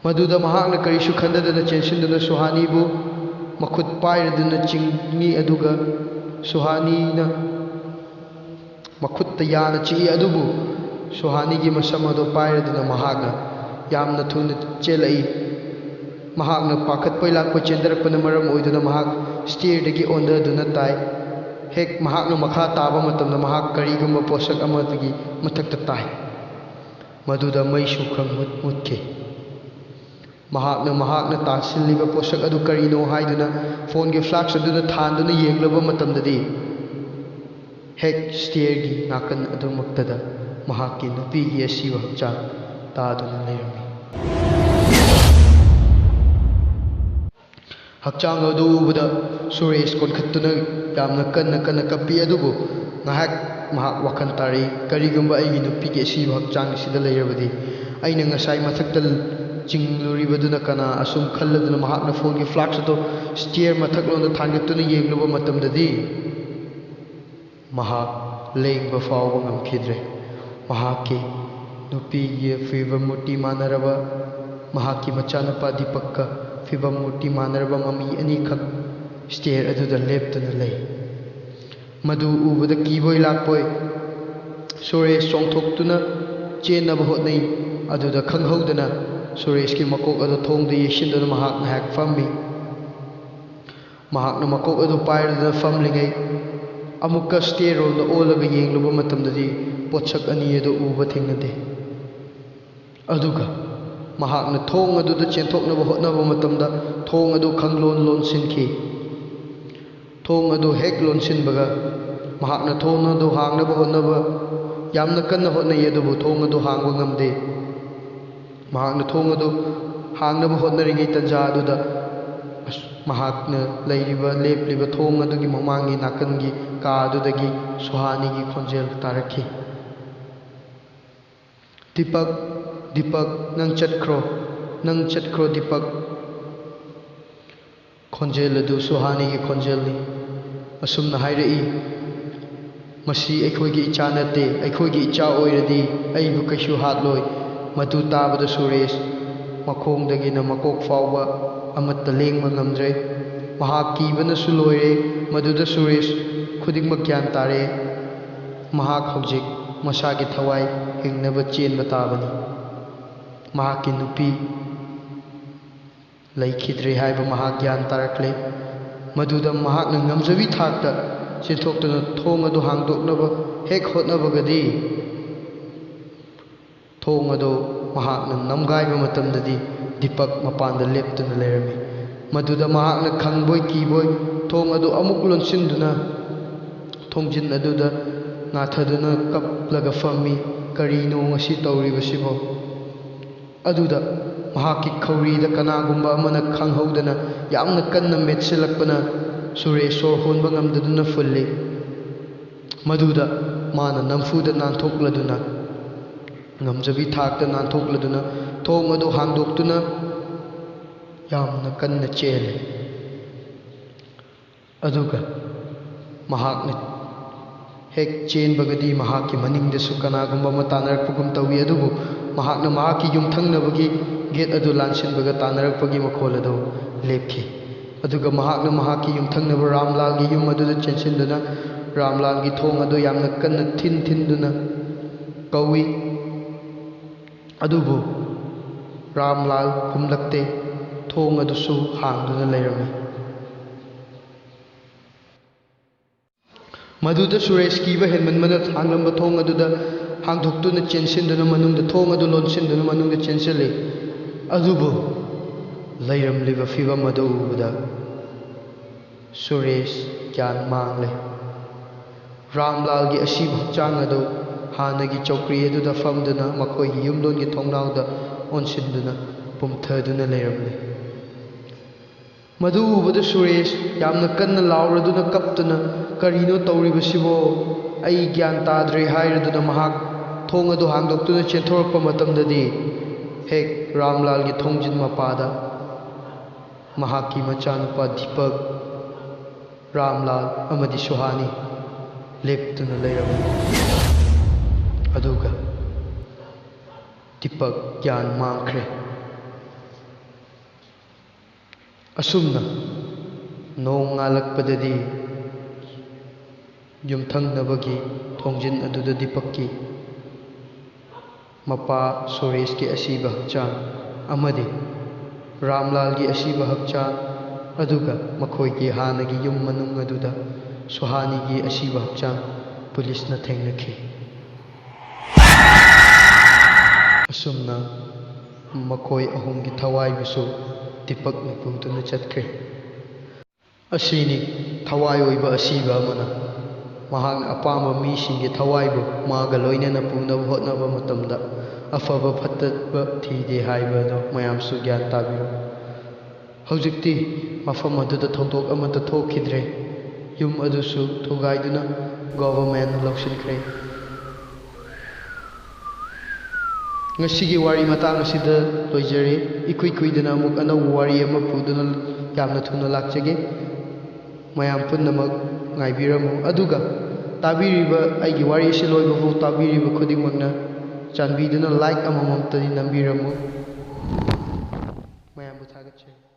ꯃꯗꯨꯗ ꯃꯍꯥꯛꯅ ꯀꯔꯤꯁꯨ ꯈꯟꯗꯗꯅ ꯆꯦꯟꯁꯤꯟꯗꯨꯅ ꯁꯨꯍꯥꯅꯤꯕꯨ ꯃꯈꯨꯠ ꯄꯥꯏꯔꯗꯨꯅ ꯆꯤꯡꯏ, ꯑꯗꯨꯒ ꯁꯨꯍꯥꯅꯤꯅ ꯃꯈꯨꯠꯇ ꯌꯥꯅ ꯆꯤꯛꯏ, ꯑꯗꯨꯕꯨ ꯁꯨꯍꯥꯅꯤꯒꯤ ꯃꯁꯝ ꯑꯗꯨ ꯄꯥꯏꯔꯗꯨꯅ ꯃꯍꯥꯛꯅ ꯌꯥꯝꯅ ꯊꯨꯅ ꯆꯦꯜꯂꯛꯏ꯫ ꯃꯍꯥꯛꯅ ꯄꯥꯈꯠꯄꯣꯏ ꯂꯥꯛꯄꯣꯏ ꯆꯦꯟꯊꯔꯛꯄꯅ ꯃꯔꯝ ꯑꯣꯏꯗꯨꯅ ꯃꯍꯥꯛ ꯁ꯭ꯇꯦꯌꯔꯗꯒꯤ ꯑꯣꯟꯊꯗꯨꯅ ꯇꯥꯏ꯫ ꯍꯦꯛ ꯃꯍꯥꯛꯅ ꯃꯈꯥ ꯇꯥꯕ ꯃꯇꯝꯗ ꯃꯍꯥꯛ ꯀꯔꯤꯒꯨꯝꯕ ꯄꯣꯠꯁꯛ ꯑꯃꯗꯒꯤ ꯃꯊꯛꯇ ꯇꯥꯏ꯫ ꯃꯗꯨꯗ ꯃꯩꯁꯨ ꯈꯪꯃꯨꯠ ꯃꯨꯠꯈꯤ꯫ ꯃꯍꯥꯛꯅ ꯃꯍꯥꯛꯅ ꯇꯥꯁꯤꯜꯂꯤꯕ ꯄꯣꯠꯁꯛ ꯑꯗꯨ ꯀꯔꯤꯅꯣ ꯍꯥꯏꯗꯨꯅ ꯐꯣꯟꯒꯤ ꯐ꯭ꯂꯥꯁ ꯑꯗꯨꯗ ꯊꯥꯟꯗꯨꯅ ꯌꯦꯡꯂꯨꯕ ꯃꯇꯝꯗꯗꯤ, ꯍꯦꯛ ꯁ꯭ꯇꯦꯌꯔꯒꯤ ꯅꯥꯀꯟ ꯑꯗꯨꯃꯛꯇꯗ ꯃꯍꯥꯛꯀꯤ ꯅꯨꯄꯤꯒꯤ ꯑꯁꯤꯕ ꯍꯛꯆꯥꯡ ꯇꯥꯗꯨꯅ ꯂꯩꯔꯝꯃꯤ꯫ ꯍꯛꯆꯥꯡ ꯑꯗꯨ ꯎꯕꯗ ꯁꯨꯔꯦꯁ ꯀꯣꯟꯈꯠꯇꯨꯅ ꯌꯥꯝꯅ ꯀꯟꯅ ꯀꯟꯅ ꯀꯞꯄꯤ, ꯑꯗꯨꯕꯨ ꯉꯥꯏꯍꯥꯛ ꯃꯍꯥꯛ ꯋꯥꯈꯜ ꯇꯥꯔꯛꯏ, "ꯀꯔꯤꯒꯨꯝꯕ ꯑꯩꯒꯤ ꯅꯨꯄꯤꯒꯤ ꯑꯁꯤꯕ ꯍꯛꯆꯥꯡ ꯑꯁꯤꯗ ꯂꯩꯔꯕꯗꯤ ꯑꯩꯅ ꯉꯁꯥꯏ ꯃꯊꯛꯇ ꯆꯤꯡꯂꯨꯔꯤꯕꯗꯨꯅ ꯀꯅꯥ?" ꯑꯁꯨꯝ ꯈꯜꯂꯗꯨꯅ ꯃꯍꯥꯛꯅ ꯐꯣꯟꯒꯤ ꯐ꯭ꯂꯥꯁ ꯑꯗꯨ ꯁ꯭ꯇꯦꯌꯔ ꯃꯊꯛꯂꯣꯝꯗ ꯊꯥꯡꯒꯠꯇꯨꯅ ꯌꯦꯡꯂꯨꯕ ꯃꯇꯝꯗꯗꯤ, ꯃꯍꯥꯛ ꯂꯦꯡꯕ ꯐꯥꯎꯕ ꯉꯝꯈꯤꯗ꯭ꯔꯦ꯫ ꯃꯍꯥꯛꯀꯤ ꯅꯨꯄꯤꯒꯤ ꯐꯤꯕꯝ ꯃꯨꯔꯇꯤ ꯃꯥꯟꯅꯔꯕ, ꯃꯍꯥꯛꯀꯤ ꯃꯆꯥꯅꯨꯄꯥ ꯗꯤꯄꯛꯀ ꯐꯤꯕꯝ ꯃꯨꯔꯇꯤ ꯃꯥꯟꯅꯔꯕ ꯃꯃꯤ ꯑꯅꯤꯈꯛ ꯁ꯭ꯇꯦꯌꯔ ꯑꯗꯨꯗ ꯂꯦꯞꯇꯨꯅ ꯂꯩ꯫ ꯃꯗꯨ ꯎꯕꯗ ꯀꯤꯕꯣꯏ ꯂꯥꯛꯄꯣꯏ ꯁꯨꯔꯦꯁ ꯆꯣꯡꯊꯣꯛꯇꯨꯅ ꯆꯦꯟꯅꯕ ꯍꯣꯠꯅꯩ꯫ ꯑꯗꯨꯗ ꯈꯪꯍꯧꯗꯅ ꯁꯨꯔꯦꯁꯀꯤ ꯃꯀꯣꯛ ꯑꯗꯨ ꯊꯣꯡꯗ ꯌꯩꯁꯤꯟꯗꯨꯅ ꯃꯍꯥꯛ ꯉꯥꯏꯍꯥꯛ ꯐꯝꯃꯤ꯫ ꯃꯍꯥꯛꯅ ꯃꯀꯣꯛ ꯑꯗꯨ ꯄꯥꯏꯔꯗꯨꯅ ꯐꯝꯂꯤꯉꯩ, ꯑꯃꯨꯛꯀ ꯁ꯭ꯇꯦꯌꯔ ꯔꯣꯝꯗ ꯑꯣꯜꯂꯒ ꯌꯦꯡꯂꯨꯕ ꯃꯇꯝꯗꯗꯤ ꯄꯣꯠꯁꯛ ꯑꯅꯤ ꯑꯗꯨ ꯎꯕ ꯊꯦꯡꯅꯗꯦ꯫ ꯑꯗꯨꯒ ꯃꯍꯥꯛꯅ ꯊꯣꯡ ꯑꯗꯨꯗ ꯆꯦꯟꯊꯣꯛꯅꯕ ꯍꯣꯠꯅꯕ ꯃꯇꯝꯗ ꯊꯣꯡ ꯑꯗꯨ ꯈꯪꯂꯣꯟ ꯂꯣꯟꯁꯤꯟꯈꯤ꯫ ꯊꯣꯡ ꯑꯗꯨ ꯍꯦꯛ ꯂꯣꯟꯁꯤꯟꯕꯒ ꯃꯍꯥꯛꯅ ꯊꯣꯡ ꯑꯗꯨ ꯍꯥꯡꯅꯕ ꯍꯣꯠꯅꯕ ꯌꯥꯝꯅ ꯀꯟꯅ ꯍꯣꯠꯅꯩ, ꯑꯗꯨꯕꯨ ꯊꯣꯡ ꯑꯗꯨ ꯍꯥꯡꯕ ꯉꯝꯗꯦ꯫ ꯃꯍꯥꯛꯅ ꯊꯣꯡ ꯑꯗꯨ ꯍꯥꯡꯅꯕ ꯍꯣꯠꯅꯔꯤꯉꯩ ꯇꯟꯖꯥ ꯑꯗꯨꯗ ꯑꯁ-, ꯃꯍꯥꯛꯅ ꯂꯩꯔꯤꯕ, ꯂꯦꯞꯂꯤꯕ ꯊꯣꯡ ꯑꯗꯨꯒꯤ ꯃꯃꯥꯡꯒꯤ ꯅꯥꯀꯟꯒꯤ ꯀꯥ ꯑꯗꯨꯗꯒꯤ ꯁꯨꯍꯥꯅꯤꯒꯤ ꯈꯣꯟꯖꯦꯜ ꯇꯥꯔꯛꯈꯤ꯫ "ꯗꯤꯄꯛ, ꯗꯤꯄꯛ, ꯅꯪ ꯆꯠꯈ꯭ꯔꯣ, ꯅꯪ ꯆꯠꯈ꯭ꯔꯣ ꯗꯤꯄꯛ"꯫ ꯈꯣꯟꯖꯦꯜ ꯑꯗꯨ ꯁꯨꯍꯥꯅꯤꯒꯤ ꯈꯣꯟꯖꯦꯜꯅꯤ꯫ ꯑꯁꯨꯝꯅ ꯍꯥꯏꯔꯛꯏ, "ꯃꯁꯤ ꯑꯩꯈꯣꯏꯒꯤ ꯏꯆꯥ ꯅꯠꯇꯦ, ꯑꯩꯈꯣꯏꯒꯤ ꯏꯆꯥ ꯑꯣꯏꯔꯗꯤ ꯑꯩꯕꯨ ꯀꯩꯁꯨ ꯍꯥꯠꯂꯣꯏ"꯫ ꯃꯗꯨ ꯇꯥꯕꯗ ꯁꯨꯔꯦꯁ ꯃꯈꯣꯡꯗꯒꯤꯅ ꯃꯀꯣꯛ ꯐꯥꯎꯕ ꯑꯃꯠꯇ ꯂꯦꯡꯕ ꯉꯝꯗ꯭ꯔꯦ꯫ ꯃꯍꯥꯛ ꯀꯤꯕꯅꯁꯨ ꯂꯣꯏꯔꯦ꯫ ꯃꯗꯨꯗ ꯁꯨꯔꯦꯁ ꯈꯨꯗꯤꯡꯃꯛ ꯒ꯭ꯌꯥꯟ ꯇꯥꯔꯦ꯫ ꯃꯍꯥꯛ ꯍꯧꯖꯤꯛ ꯃꯁꯥꯒꯤ ꯊꯋꯥꯏ ꯍꯤꯡꯅꯕ ꯆꯦꯟꯕ ꯇꯥꯕꯅꯤ꯫ ꯃꯍꯥꯛꯀꯤ ꯅꯨꯄꯤ ꯂꯩꯈꯤꯗ꯭ꯔꯦ ꯍꯥꯏꯕ ꯃꯍꯥꯛ ꯒ꯭ꯌꯥꯟ ꯇꯥꯔꯛꯂꯦ꯫ ꯃꯗꯨꯗ ꯃꯍꯥꯛꯅ ꯉꯝꯖꯕꯤ ꯊꯥꯛꯇ ꯆꯦꯟꯊꯣꯛꯇꯨꯅ ꯊꯣꯡ ꯑꯗꯨ ꯍꯥꯡꯗꯣꯛꯅꯕ ꯍꯦꯛ ꯍꯣꯠꯅꯕꯒꯗꯤ, ꯊꯣꯡ ꯑꯗꯨ ꯃꯍꯥꯛꯅ ꯅꯝꯒꯥꯏꯕ ꯃꯇꯝꯗꯗꯤ ꯗꯤꯄꯛ ꯃꯄꯥꯟꯗ ꯂꯦꯞꯇꯨꯅ ꯂꯩꯔꯝꯃꯤ꯫ ꯃꯗꯨꯗ ꯃꯍꯥꯛꯅ ꯈꯪꯕꯣꯏ ꯀꯤꯕꯣꯏ ꯊꯣꯡ ꯑꯗꯨ ꯑꯃꯨꯛ ꯂꯣꯟꯁꯤꯟꯗꯨꯅ ꯊꯣꯡꯖꯤꯟ ꯑꯗꯨꯗ ꯉꯥꯊꯗꯨꯅ ꯀꯞꯂꯒ ꯐꯝꯃꯤ꯫ "ꯀꯔꯤꯅꯣ ꯉꯁꯤ ꯇꯧꯔꯤꯕꯁꯤꯕꯣ?" ꯑꯗꯨꯗ ꯃꯍꯥꯛꯀꯤ ꯈꯧꯔꯤꯗ ꯀꯅꯥꯒꯨꯝꯕ ꯑꯃꯅ ꯈꯪꯍꯧꯗꯅ ꯌꯥꯝꯅ ꯀꯟꯅ ꯃꯦꯠꯁꯤꯜꯂꯛꯄꯅ ꯁꯨꯔꯦꯁ ꯁꯣꯔ ꯍꯣꯟꯕ ꯉꯝꯗꯗꯨꯅ ꯐꯨꯜꯂꯤ꯫ ꯃꯗꯨꯗ ꯃꯥꯅ ꯅꯝꯐꯨꯗ ꯅꯥꯟꯊꯣꯛꯂꯗꯨꯅ, ꯉꯝꯖꯕꯤ ꯊꯥꯛꯇ ꯅꯥꯟꯊꯣꯛꯂꯗꯨꯅ ꯊꯣꯡ ꯑꯗꯨ ꯍꯥꯡꯗꯣꯛꯇꯨꯅ ꯌꯥꯝꯅ ꯀꯟꯅ ꯆꯦꯜꯂꯤ꯫ ꯑꯗꯨꯒ ꯃꯍꯥꯛꯅ ꯍꯦꯛ ꯆꯦꯟꯕꯒꯗꯤ ꯃꯍꯥꯛꯀꯤ ꯃꯅꯤꯡꯗꯁꯨ ꯀꯅꯥꯒꯨꯝꯕ ꯑꯃ ꯇꯥꯟꯅꯔꯛꯄꯒꯨꯝ ꯇꯧꯏ, ꯑꯗꯨꯕꯨ ꯃꯍꯥꯛꯅ ꯃꯍꯥꯛꯀꯤ ꯌꯨꯝꯊꯪꯅꯕꯒꯤ ꯒꯦꯠ ꯑꯗꯨ ꯂꯥꯟꯁꯤꯟꯕꯒ ꯇꯥꯟꯅꯔꯛꯄꯒꯤ ꯃꯈꯣꯜ ꯑꯗꯨ ꯂꯦꯞꯈꯤ꯫ ꯑꯗꯨꯒ ꯃꯍꯥꯛꯅ ꯃꯍꯥꯛꯀꯤ ꯌꯨꯝꯊꯪꯅꯕ ꯔꯥꯝꯂꯥꯜꯒꯤ ꯌꯨꯝ ꯑꯗꯨꯗ ꯆꯦꯟꯁꯤꯟꯗꯨꯅ ꯔꯥꯝꯂꯥꯜꯒꯤ ꯊꯣꯡ ꯑꯗꯨ ꯌꯥꯝꯅ ꯀꯟꯅ ꯊꯤꯟ ꯊꯤꯟꯗꯨꯅ ꯀꯧꯏ꯫ ꯑꯗꯨꯕꯨ ꯔꯥꯝꯂꯥꯜ ꯈꯨꯝꯂꯛꯇꯦ꯫ ꯊꯣꯡ ꯑꯗꯨꯁꯨ ꯍꯥꯡꯗꯨꯅ ꯂꯩꯔꯝꯃꯤ꯫ ꯃꯗꯨꯗ ꯁꯨꯔꯦꯁ ꯀꯤꯕ ꯍꯦꯟꯃꯟꯕꯅ ꯍꯥꯡꯂꯝꯕ ꯊꯣꯡ ꯑꯗꯨꯗ ꯍꯥꯡꯗꯣꯛꯇꯨꯅ ꯆꯦꯟꯁꯤꯟꯗꯨꯅ ꯃꯅꯨꯡꯗ, ꯊꯣꯡ ꯑꯗꯨ ꯂꯣꯟꯁꯤꯟꯗꯨꯅ ꯃꯅꯨꯡꯗ ꯆꯦꯟꯁꯤꯜꯂꯤ꯫ ꯑꯗꯨꯕꯨ ꯂꯩꯔꯝꯂꯤꯕ ꯐꯤꯕꯝ ꯑꯗꯨ ꯎꯕꯗ ꯁꯨꯔꯦꯁ ꯒ꯭ꯌꯥꯟ ꯃꯥꯡꯂꯦ꯫ ꯔꯥꯝꯂꯥꯜꯒꯤ ꯑꯁꯤꯕ ꯍꯛꯆꯥꯡ ꯑꯗꯨ ꯍꯥꯟꯅꯒꯤ ꯆꯧꯀ꯭ꯔꯤ ꯑꯗꯨꯗ ꯐꯝꯗꯨꯅ ꯃꯈꯣꯏꯒꯤ ꯌꯨꯝꯂꯣꯟꯒꯤ ꯊꯣꯡꯅꯥꯎꯗ ꯑꯣꯟꯁꯤꯟꯗꯨꯅ ꯄꯨꯝꯊꯗꯨꯅ ꯂꯩꯔꯝꯂꯦ꯫ ꯃꯗꯨ ꯎꯕꯗ ꯁꯨꯔꯦꯁ ꯌꯥꯝꯅ ꯀꯟꯅ ꯂꯥꯎꯔꯗꯨꯅ ꯀꯞꯇꯨꯅ, "ꯀꯔꯤꯅꯣ ꯇꯧꯔꯤꯕꯁꯤꯕꯣ? ꯑꯩ ꯒ꯭ꯌꯥꯟ ꯇꯥꯗ꯭ꯔꯦ" ꯍꯥꯏꯔꯗꯨꯅ ꯃꯍꯥꯛ ꯊꯣꯡ ꯑꯗꯨ ꯍꯥꯡꯗꯣꯛꯇꯨꯅ ꯆꯦꯟꯊꯣꯔꯛꯄ ꯃꯇꯝꯗꯗꯤ ꯍꯦꯛ ꯔꯥꯝꯂꯥꯜꯒꯤ ꯊꯣꯡꯖꯤꯟ ꯃꯄꯥꯗ ꯃꯍꯥꯛꯀꯤ ꯃꯆꯥꯅꯨꯄꯥ ꯗꯤꯄꯛ, ꯔꯥꯝꯂꯥꯜ ꯑꯃꯗꯤ ꯁꯨꯍꯥꯅꯤ ꯂꯦꯞꯇꯨꯅ ꯂꯩꯔꯝꯃꯤ꯫ ꯑꯗꯨꯒ ꯗꯤꯄꯛ ꯒ꯭ꯌꯥꯟ ꯃꯥꯡꯈ꯭ꯔꯦ꯫ ꯑꯁꯨꯝꯅ ꯅꯣꯡ ꯉꯥꯜꯂꯛꯄꯗꯗꯤ ꯌꯨꯝꯊꯪꯅꯕꯒꯤ ꯊꯣꯡꯖꯤꯟ ꯑꯗꯨꯗ ꯗꯤꯄꯛꯀꯤ ꯃꯄꯥ ꯁꯨꯔꯦꯁꯀꯤ ꯑꯁꯤꯕ ꯍꯛꯆꯥꯡ ꯑꯃꯗꯤ ꯔꯥꯝꯂꯥꯜꯒꯤ ꯑꯁꯤꯕ ꯍꯛꯆꯥꯡ, ꯑꯗꯨꯒ ꯃꯈꯣꯏꯒꯤ ꯍꯥꯟꯅꯒꯤ ꯌꯨꯝ ꯃꯅꯨꯡ ꯑꯗꯨꯗ ꯁꯨꯍꯥꯅꯤꯒꯤ ꯑꯁꯤꯕ ꯍꯛꯆꯥꯡ ꯄꯨꯂꯤꯁꯅ ꯊꯦꯡꯅꯈꯤ꯫ ꯑꯁꯨꯝꯅ ꯃꯈꯣꯏ ꯑꯍꯨꯝꯒꯤ ꯊꯋꯥꯏꯕꯨꯁꯨ ꯗꯤꯄꯛꯅ ꯄꯨꯗꯨꯅ ꯆꯠꯈ꯭ꯔꯦ꯫ ꯑꯁꯤꯅꯤ ꯊꯋꯥꯏ ꯑꯣꯏꯕ ꯑꯁꯤꯕ ꯑꯃꯅ ꯃꯍꯥꯛꯅ ꯑꯄꯥꯝꯕ ꯃꯤꯁꯤꯡꯒꯤ ꯊꯋꯥꯏꯕꯨ ꯃꯥꯒ ꯂꯣꯏꯅꯅ ꯄꯨꯅꯕ ꯍꯣꯠꯅꯕ ꯃꯇꯝꯗ ꯑꯐꯕ ꯐꯠꯇꯕ ꯊꯤꯗꯦ ꯍꯥꯏꯕ ꯑꯗꯨ ꯃꯌꯥꯝꯁꯨ ꯒ꯭ꯌꯥꯟ ꯇꯥꯕꯤꯔꯣ꯫ ꯍꯧꯖꯤꯛꯇꯤ ꯃꯐꯝ ꯑꯗꯨꯗ ꯊꯧꯗꯣꯛ ꯑꯃꯠꯇ ꯊꯣꯛꯈꯤꯗ꯭ꯔꯦ꯫ ꯌꯨꯝ ꯑꯗꯨꯁꯨ ꯊꯨꯒꯥꯏꯗꯨꯅ ꯒꯣꯚꯔꯟꯃꯦꯟꯠꯅ ꯂꯧꯁꯤꯟꯈ꯭ꯔꯦ꯫ ꯉꯁꯤꯒꯤ ꯋꯥꯔꯤ ꯃꯇꯥꯡ ꯑꯁꯤꯗ ꯂꯣꯏꯖꯔꯦ꯫ ꯏꯀꯨꯏ ꯀꯨꯏꯗꯅ ꯑꯃꯨꯛ ꯑꯅꯧꯕ ꯋꯥꯔꯤ ꯑꯃ ꯄꯨꯗꯨꯅ ꯌꯥꯝꯅ ꯊꯨꯅ ꯂꯥꯛꯆꯒꯦ꯫ ꯃꯌꯥꯝ ꯄꯨꯝꯅꯃꯛ ꯉꯥꯏꯕꯤꯔꯝꯃꯨ꯫ ꯑꯗꯨꯒ ꯇꯥꯕꯤꯔꯤꯕ, ꯑꯩꯒꯤ ꯋꯥꯔꯤ ꯑꯁꯤ ꯂꯣꯏꯕ ꯐꯥꯎ ꯇꯥꯕꯤꯔꯤꯕ ꯈꯨꯗꯤꯡꯃꯛꯅ ꯆꯥꯟꯕꯤꯗꯨꯅ like ꯑꯃꯃꯝꯇꯗꯤ ꯅꯝꯕꯤꯔꯝꯃꯨ꯫ ꯃꯌꯥꯝꯕꯨ ꯊꯥꯒꯠꯆꯔꯤ꯫